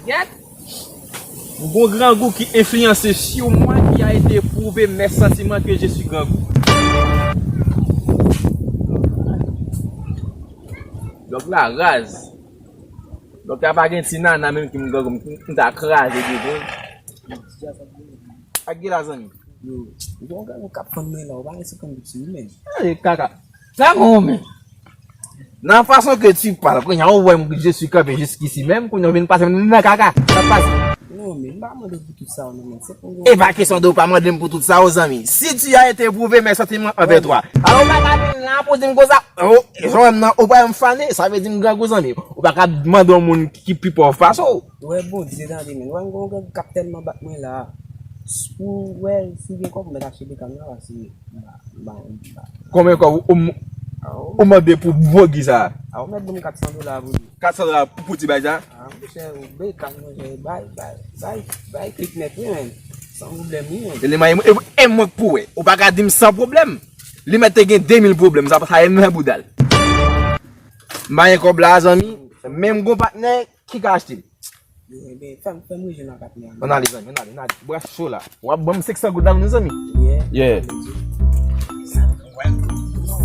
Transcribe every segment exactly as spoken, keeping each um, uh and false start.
Gèt! M gon grangou ki enfliyanse sur moi, qui a été éprouvé, mes sentiments, que je suis grangou. Dòk la raz. Dòk la pa gen ti nana menm ki m grangou, m, m ta kraze devan. Ak gila zanmi. Yo, ou gon gade ou k ap fann mwen la, ou pa gen senkant goud sou ou menm. Gade kaka. Sa bon men. Nan fason ke tu parles, kounye a ou wè m, je suis kanpe jiskisi menm, kounye a ou vin pase m nan kaka. Sa pase. Non, men m pa mande w pou tout sa yo non, men se pou... E pa kesyon de ou pa mande m pou tout sa yo, zanmi. Si tu as été éprouvé, mes sentiments envers toi. Alò ou pa ka vin la pou di m konsa, oh, jan w wè m nan, ou pa janm fane, sa vle di m grangou, zanmi. Ou pa ka mande yon moun ki pi pòv pase w. Ou wè Bondye tande men. Ou wè m gon grann k ap tèlman bat mwen la. Ou wè si gen kòb ou mèt achte bekann nan, si m ba, m ba, m ba. Konbyen kòb ou, ou, ou mande pou vogi sa? A, ou mèt ban m kat san dola pou li. Kat san dola pou, pou ti bay sa? A, monchè, ou bekann, monchè, bay, bay, bay, bay klik nèt wi, men. San pwoblèm wi, men. E li mwen, e, e mwen k pou wè. Ou pa ka di m san pwoblèm. Li mèt te gen de mil pwoblèm, sa, sa e nan bouda l. M pa gen kòb la, zanmi. Men m gon patnè ki ka achte l. Ebyen, fè m, fè m rejwenn ak patnè a. Ann ale, zanmi, ann ale, ann ale. Bras cho la. W ap ban m senk san goud la, non, zanmi? Yeah. Yeah.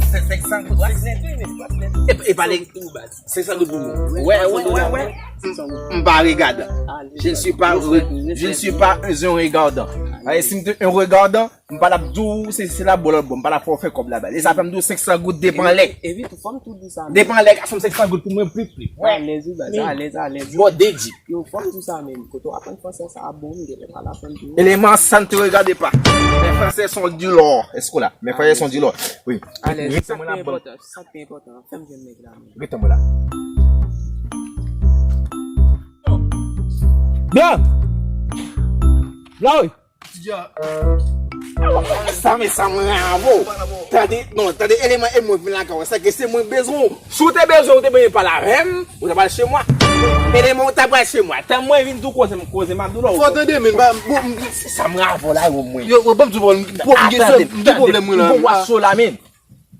Senk san goud, what's that? E, e pale. Senk san goud pou mwen. Wè, wè, wè, wè. M pa regadan. Je ne suis pas re-, je ne suis pas un regardan. Ay, si m te un regardan, m pa t ap di w se, se la bò lòt bò, m pa t ap fè w fè kòb la baz. E sa fè m di w senk san goud depan lè. Evit, fò m tou di sa. Depan lè, gason, senk san goud pou mwen, pli, pli. Alèz, wi, baz, alèz, alèz. Bò de dji. Yo, fò m di w sa menm. Kote w aprann fransè sa a bon, m genlè pa la aprann tou. Eleman, ça ne te regarde pas. Mes français sont du lourd. Èske w la? Mes français sont du lourd. Wi. Alèz, sa ki enpòtan, sa ki enpòtan. Fè m jwenn nèg la menm. Ret anmwe la. Blan! Blan, wi! Sa, men sa mwen avè w. Tande, non, tande, eleman, e mwen vin lakay ou. Sa ke se mwen k bezwen w. Si w te bezwen, ou te bezwen pale avè m, ou ta pral chez moi. Eleman, ou ta pral chez moi. Tan mwen vin tou koze m, koze m ap di w la. Fò tande, men, ba, bon, m, se sa mwen avè w la, yo, mwen. Yo, bon, m di w, bon, m, bon, m gen sèl, m gen pwoblèm, mwen la. Bon, w ap cho la, men.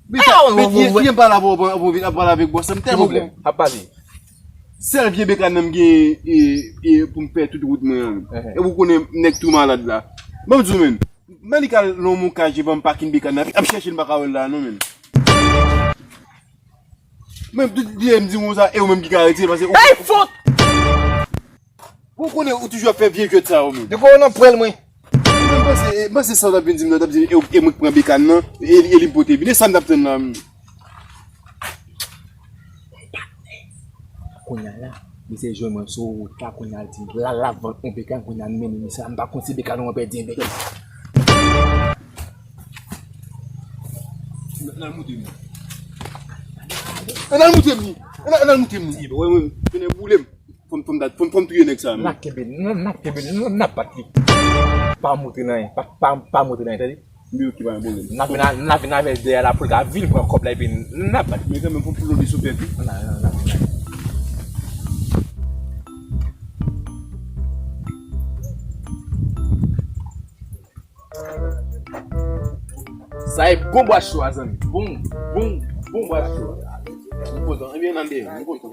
Men sa, men ki, ki m pale avè w, pou vin ap pale avèk bòs la, m tèlman bon. Ap pale. Sèl vye bekann nan m gen, e, e, pou m fè tout wout mwen an. E ou konnen nèg tou malad la. Ban m di w, men, men li ka al nan yon kay, ban m pakin bekann nan, ap chèche l, m pa ka wè l la, non, men. Men, tout lè m di w sa, e ou menm ki ka retire, paske ou... Hey, fot! Ou konnen ou toujou ap fè vye jwèt sa yo menm. Depi w nan pwèl mwen. Mwen panse, mwen panse sa w t ap vin di m nan, w t ap di e, e mwen k pran bekann nan, e, e li m pote vin. E sa m t ap tann la menm. Kounye a la, misye jwenn mwen sou wout la, kounye a l di m la, l ap vann yon bekann, kounye a m mennen misye la, m pa konn si bekann ou an pèdi, bekann. N al moute m li. N al moute m li. N al, n al moute m li. Wè, wè, tounen boule m. Fò m, fò m dat, fò m, fò m touye nèg sa a, men. N ap kenbe, n, n ap kenbe, n, n ap bat li. Pa montre nan anyen, pa, pa, pa montre nan anyen, tande? Men oke, pa gen pwoblèm. N ap vin a, n ap vin avè l dèyè la pou l ka vin pran kòb la, epi n ap bat li. Men kanmenm, fò m fout yon li sou tèt li. N a, n a, n a, n a. Sa e bon bwa cho a, zanmi. Bon, bon, bon bwa cho a. M kontan. Ebyen, n al dèyè. M kontan.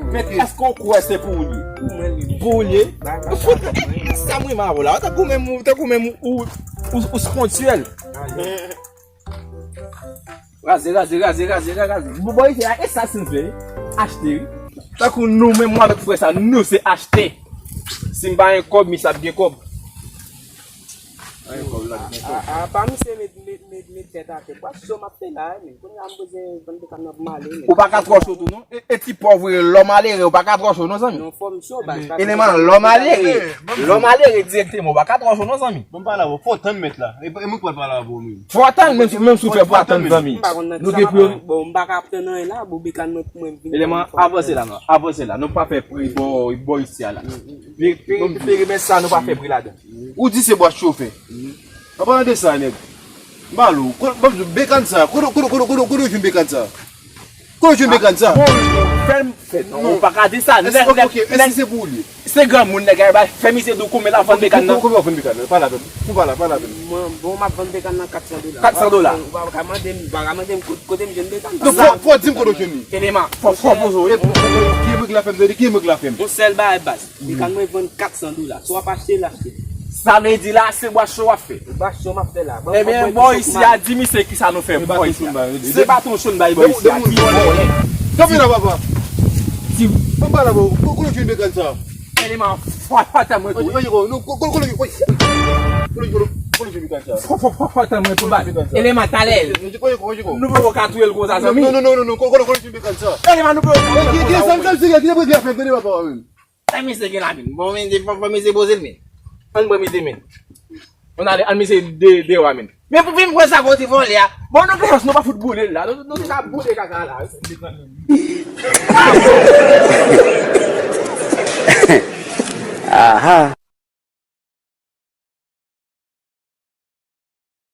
Men èske w kwè se pou ou l ye? Pou mwen li ye. Pou ou l ye? Sa mwen ma la. Tankou menm, tankou menm ou, ou, ou, ou spontyèl. Raze, raze, raze, raze, raze. Bon, bon, isi la, e sa se vre, wi. Achte, wi. Tankou nou menm, mwen avèk frè sa, nou se achte. Si m pa gen kòb, misye ap gen kòb. Pa gen kòb la, gen kòb. A, a, pa misye met, met, met, met tèt atè. Bwa cho m ap fè la, men. Kounye a m bezwen vann bekann nan pou m ale, men. Ou pa ka twò cho tou, non? E, e ti pòv, wi, lòm malere, ou pa ka twò cho, non, zanmi? Non, fò m cho, baz. Eleman, lòm malere. Lòm malere dirèkteman, ou pa ka twò cho, non, zanmi? Bon, m pale avè w, fò w tann mèt la. E, e mwen k pral pale avè w, menm. Fò w tann, menm si, menm si w fè fò w tann, zanmi. Nou gen pou... Bon, m pa ka ap tann anyen la, bon, bekann mwen pou mwen vin. Eleman, avanse la, non. Avanse la. Nou pa fè pri bò, bò isi a la. Pe-, pe-, perimèt sa, nou pa fè pri ladan. Ou di se bwa cho w fè. An palan de sa, nèg. M pale w, kote, ban m di w, bekann sa, kote, kote, kote, kote, kote w jwenn bekann sa? Kote w jwenn bekann sa? Bon, fè m, fè non, ou pa ka di sa. Èske, nèg, ok, nèg, ok, nèg, èske se pou ou l ye? Se granmoun nèg la, ba fè misye di w konbyen l ap vann bekàn nan. Konbyen w ap vann bekàn nan? Pale avè m. Ou pale, pale avè m. Mwen, bon, m ap vann bekàn nan kat san dola. Kat san dola. Ou pa ka mande m, ou pa ka mande m kote m jwenn bekàn nan. Non, fò, fò di m kote w jwenn li. Eleman, fò, fò poze w. Ki mwen k la fè m, tande, ki mwen k la fè m. Yon sèl bagay baz. Li ka mwen vann kat san dola. Si w ap achte l, achte. Sa vle di la, se bwa cho w ap fè. Bwa cho m ap fè la. Ebyen, bò isi a, di misye kisa nou fè bò isi a. Se baton cho n bay bò isi a. Ki vòlè. Kanpe la, papa. Ti. Kanpe la, bò. Kote w jwenn bekàn sa? Eleman, fò, fò, tann mwen tou. Oye, oye, non, kote w jwenn bekàn sa? Fò, fò, fò, fò, tann mwen tou, baz. Eleman, talè. Oye, oye, oye. Nou poko ka touye l konsa, zanmi. Non, non, non, non, non, kote w jwenn bekàn sa? Eleman, nou poko ka touye l konsa. Ki, ki, sa m, sa m, se ki, ki te prèt la fè m, tande, papa, men. Sa misye gen la, men. Bon, men, fò, fò misye poze l, men. Ann pran misye, men. Ann ale, ann misye de, de wa, men. Men pou vin pran sa kote vòlè a. Bon, nou gen chans, nou pa fout boule l la. Nou, nou te ka boule kaka la. Aha.